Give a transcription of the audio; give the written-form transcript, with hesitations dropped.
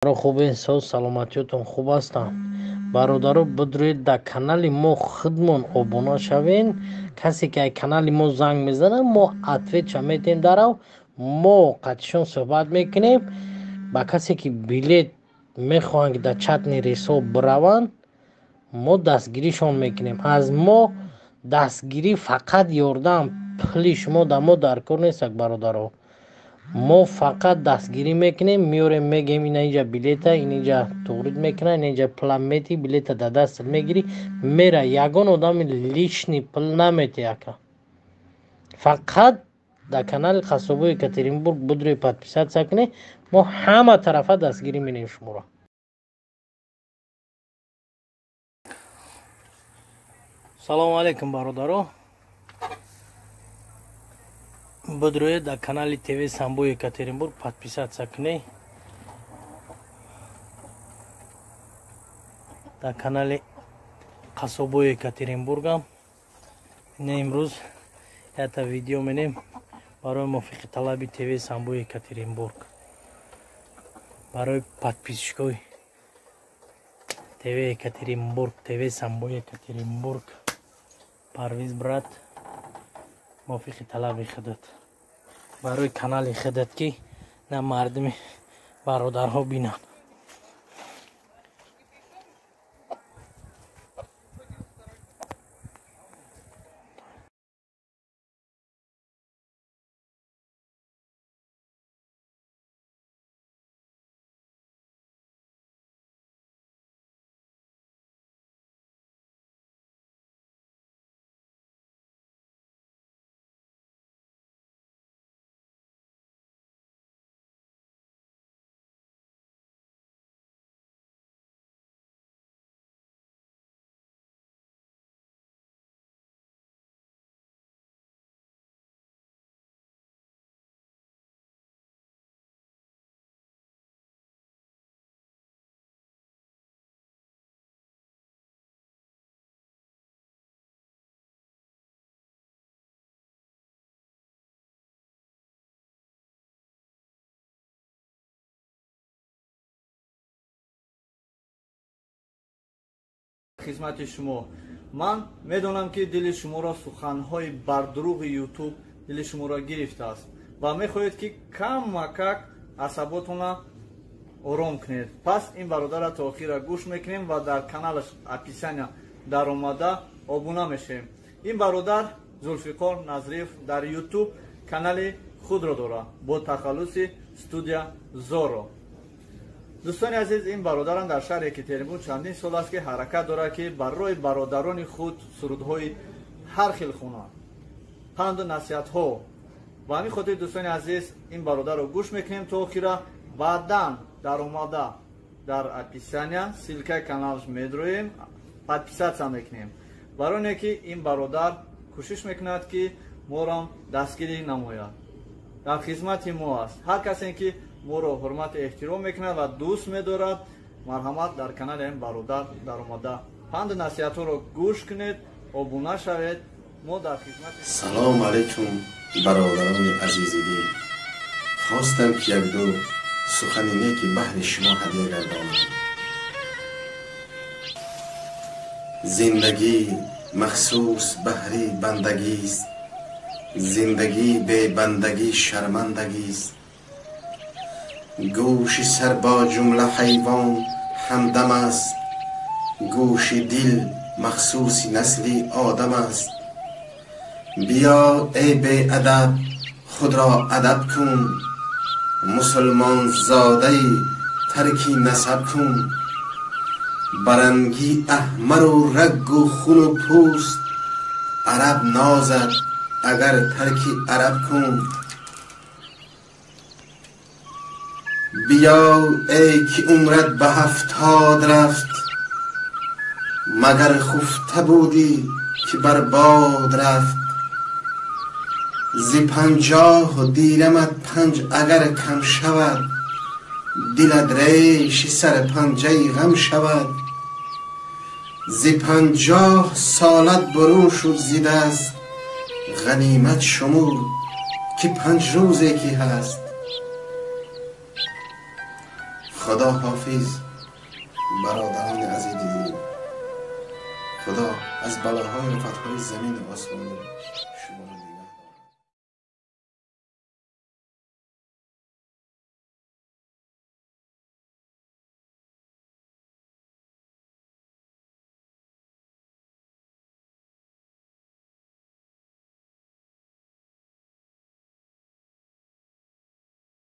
Хубен, соз саломатиётон хуб ҳастанд. Бародаро, бидуред дар канали мо худмон обуна шавен. Касе ки ай канали мо занг мезанад, мо ответша метем дарав, мо қатишон суҳбат мекунем. Ба касе ки билет мехоҳанд, ки дар чатни рейсҳо бираванд, мо дастгиришон мекунем. Аз мо дастгирӣ фақат ёрдам, пули шумо дар мо дар кор нестак, бародаро. Мо фақат дастгирӣ мекунем, меорем, мегӯем, ина инҷа билета, ин инҷа туғрид мекунад, ин инҷа пула мети, билета дар дастат мегирӣ, мера. Ягон одами лишний пул намети, ака. Фақат дар канали Қассобои Екатеринбург бидуред, подписаться кунед, мо ҳама тарафа дастгирӣ менем шуморо. Салому алейкум, бародаро. Бидуред дар канали ТВ Самбои Екатеринбург подписаться кунед. Дар канали Қассобои Екатеринбургам. Ина имрӯз якта видео менем барои мувофиқи талаби ТВ Самбои Екатеринбург. Барои подписчикои ТВ Екатеринбург, ТВ Самбои Екатеринбург. Парвиз брат, мувофиқи талаби худат. Барои канали худат, ки на мардуми бародарҳо бинанд. Хизмати шумо. Ман медонам, ки дили шуморо суханҳои бардурӯғи Ютуб дили шуморо гирифтааст ва мехоҳед, ки камакак асаботона ором кунед. Пас ин бародара то охира гӯш мекунем ва дар каналаш описания даромада обуна мешавем. Ин бародар Зулфиқор Назриев дар Ютуб канали худро дорад бо тахаллуси Студия Зоро. Дӯстони азиз, ин бародарам дар шаҳри Екатеринбург чандин сол аст, ки ҳаракат дорад, ки барои бародарони худ сурудҳои ҳар хел хонад, панду насиҳатҳо. Ба ҳамин хотир, дӯстони азиз, ин бародарро гӯш мекунем то охира, баъдан даромада дар описания ссылкаи каналаш медроем, подписаться мекунем, барои оне ки ин бародар кӯшиш мекунад, ки моро дастгирӣ намояд, дар хизмати мо аст. Ҳар касе ки моро ҳурмату эҳтиром мекунад ва дӯст медорад, марҳамат, дар канали ин бародар даромада панду насиҳатҳоро гӯш кунед, обуна шавед. Мо дар хизмати. Салому алайкум, бародарони азизи дил. Хостам, ки якду сухани неки баҳри шумо ҳадя гардонам. Зиндагӣ махсус баҳри бандагист, зиндагӣ бебандагӣ шармандагист. Гӯши сар бо ҷумла ҳайвон ҳамдам аст, гӯши дил махсуси насли одам аст. Биё, эй беадаб, худро адаб кун, мусулмонзодаи тарки насаб кун. Баранги аҳмару рагу хуну пӯст араб нозад, агар тарки араб кун. Биё, эй ки умрат ба 70 рафт, магар хуфта будӣ, ки бар бод рафт. Зи 50 дирамат панҷ агар кам шавад, дилат реши сар панҷаи ғам шавад. Зи 50 солат бурун шуд зи даст, ғанимат шумур, ки 5 рӯзе ки ҳаст. Худо ҳофиз, бародарони азизи дил. Худо аз балоҳои офатҳои замину осмонӣ шуморо